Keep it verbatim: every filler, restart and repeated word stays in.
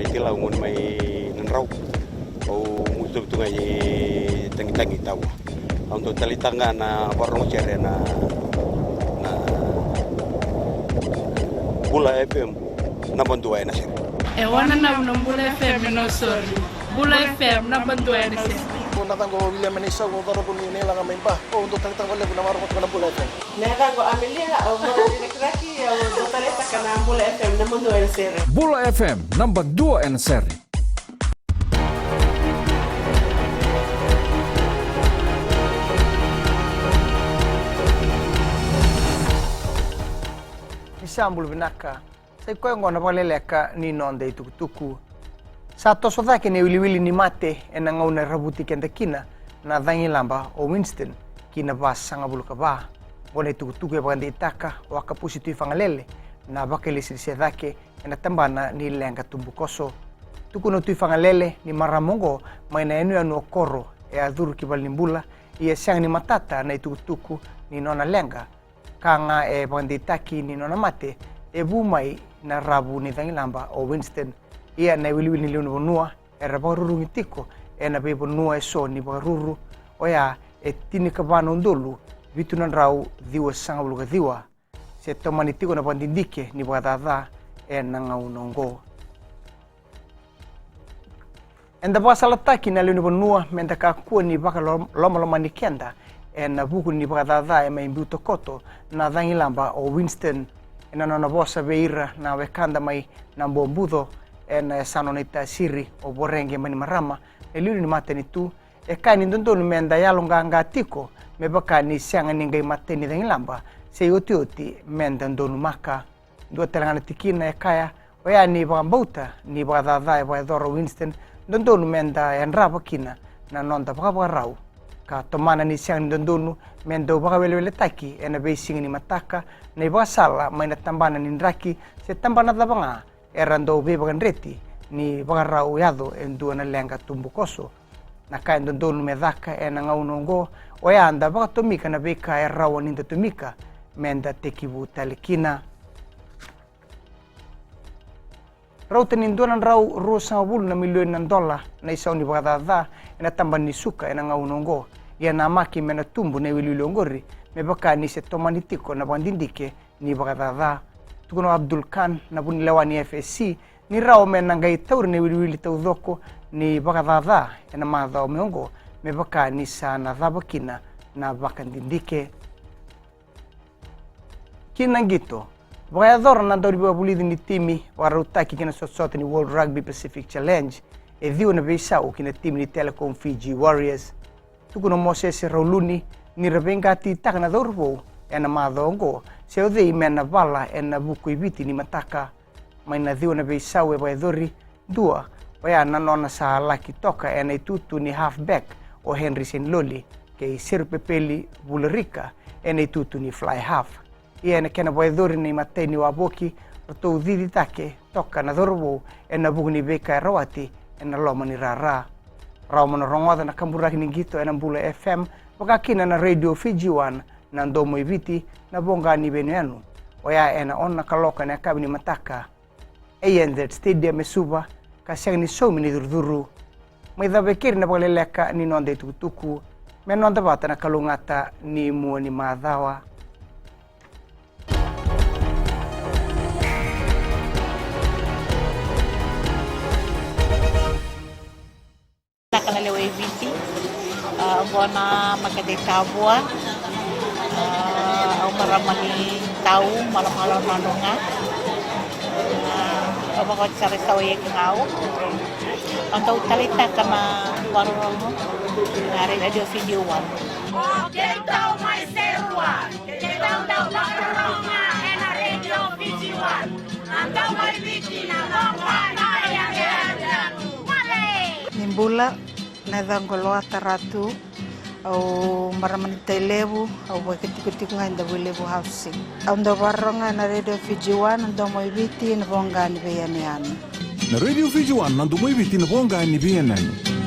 Tilau, gone mai Nadrau. Au mutu tu ga i Tagitagi, Tavua. Au dau taleitaka ga na vakarorogo sere na, na Bula F M, naba dua ena sere. E wananavu na Bula F M e Nausori. Bula F M, naba dua ena sere. Na yacaqu o Viliame Naisau, au cauravou ni Nailaga mai Ba. Au dau taleitaka vakalevu na vakarorogo na Bula F M. Na yacaqu o Amelia, au marama ni Rakiraki, au dau taleitaka na Bula F M, naba dua ena sere. Bula F M, naba dua ena sere. Ni sa bula vinaka. Sa i koya oqo na vakaleleka ni noda itukutuku. Sa toso cake na iwiliwili ni mate ena gauna e ravuti keda kina na cagilaba o Winston ki na vasagavulu ka va. Oqo na itukutuku e vakadeitaka o Akapusi Tuifagalele, na vakailesilesi cake ena tabana ni leqa tubukoso. Tukuna o Tuifagalele ni marama oqo mai na yanuyanu o Koro, e a curu ki valenibula, ia e sega ni matata na itukutuku ni nona leqa. Ka ga e vakadeitaki ni nona mate e vu mai na ravu ni cagilaba o Winston. Ia na iwiliwili ni lewe ni vanua era vakarurugi tiko ena veivanua eso ni vakaruru, oya e tinikava na udolu vitu na drau ciwasagavulu ka ciwa. Se tomani tiko na vakadidike ni vakacaca ena gauna oqo. Eda vakasalataki na lewe ni vanua meda kakua ni vakalomalomani keda ena vuku ni vakacaca e mai biuta koto na cagilaba o Winston. Ena nona vosa vei ira na wekada mai Nabobuco ena yasana o Naitasiri, o Voreqe Bainimarama, na iliuliu ni matanitu, e kaya ni dodonu meda yaloqaqa tiko me vaka ni sega ni qai matai ni cagilaba, se iotioti meda donumaka. Dua tale ga na tikina e kaya, oya ni vakabauta ni vakacaca e vakayacora o Winston, dodonu meda yadrava kina na noda vakavakarau. Ka tomana ni sega ni dodonu me dau vakaweleweletaki ena veisiga ni mataka na ivakasala mai na tabana ni draki se tabana cava ga era dau veivakadreti ni vakarau yaco e dua na leqa tubukoso. Na ka e dodonu me caka ena gauna oqo, oya da vakatomika na veika e rawa ni da tomika meda tekivu tale kina. Rauta ni dua na drau ruasagavulu na milioni na dola na isau ni vakacaca ena tabana ni suka ena gauna oqo. Ia namaki me na tubu na iwiliwili oqori me vaka ni se tomani tiko na vakadidike ni vakacaca. Tukuna o Abdul Khan, na vunilewa ni F S C, ni rawa me na qai tauri na iwiliwili taucoko ni vakacaca ena macawa mai oqo me vaka ni sa na cava kina na vakadidike. Ki na qito, vakayacora na daunivakavulici ni timi vakarautaki ki na sotasota ni World Rugby Pacific Challenge e ciwa na veisau ki na timi ni Telecom Fiji Warriors. Tukuna o Mosese Rauluni ni ra veiqatitaka na cauravou ena macawa oqo se o cei me na vala ena vuku i Viti ni mataka. Mai na ciwa na veisau e vakayacori, dua oya na nona sa laki toka ena itutu ni halfback o Henry Seniloli, kei Serupepeli Vularika ena itutu ni fly half. Ia ena kena vakayacori na imatai ni wavoki, ratou cici cake toka na cauravou ena vuku ni veika e rawati ena loma ni rara. Rawa mo na rogoca na kaburaki ni qito ena Bula F M, vaka kina na Radio Fiji One, na domo i Viti, na voqa ni veiyanuyanu. Oya ena ono na kaloko ena yakavi ni mataka. A N Z Stadium e Suva, ka sega ni saumi na icurucuru. Mai cava e keri na vakaleleka ni noda itukutuku. Me noda vata na kalougata ni mua ni macawa. Taka na lewe i Viti, a, oqo na makete i Tavua, a, au marama ni Tau, Malomalo, Nadroga. A, au vakaoti sara i Sawa i Ekigau. Au dau taleitaka na vakarorogo na Radio Fiji One. O keitou mai Serua, keitou dau vakarorogo ena Radio Fiji One. Na domo i Viti, na domo i Viti. Ni bula, na yacaqu o Loata Ratu, au marama ni Tailevu, au vakatikotiko ga e Davuilevu Housing. Au dau vakarorogo ena Radio Fiji One, na domo i Viti, na voqa ni veiyanuyanu. Na Radio Fiji One, na domo i Viti, na voqa ni veiyanuyanu.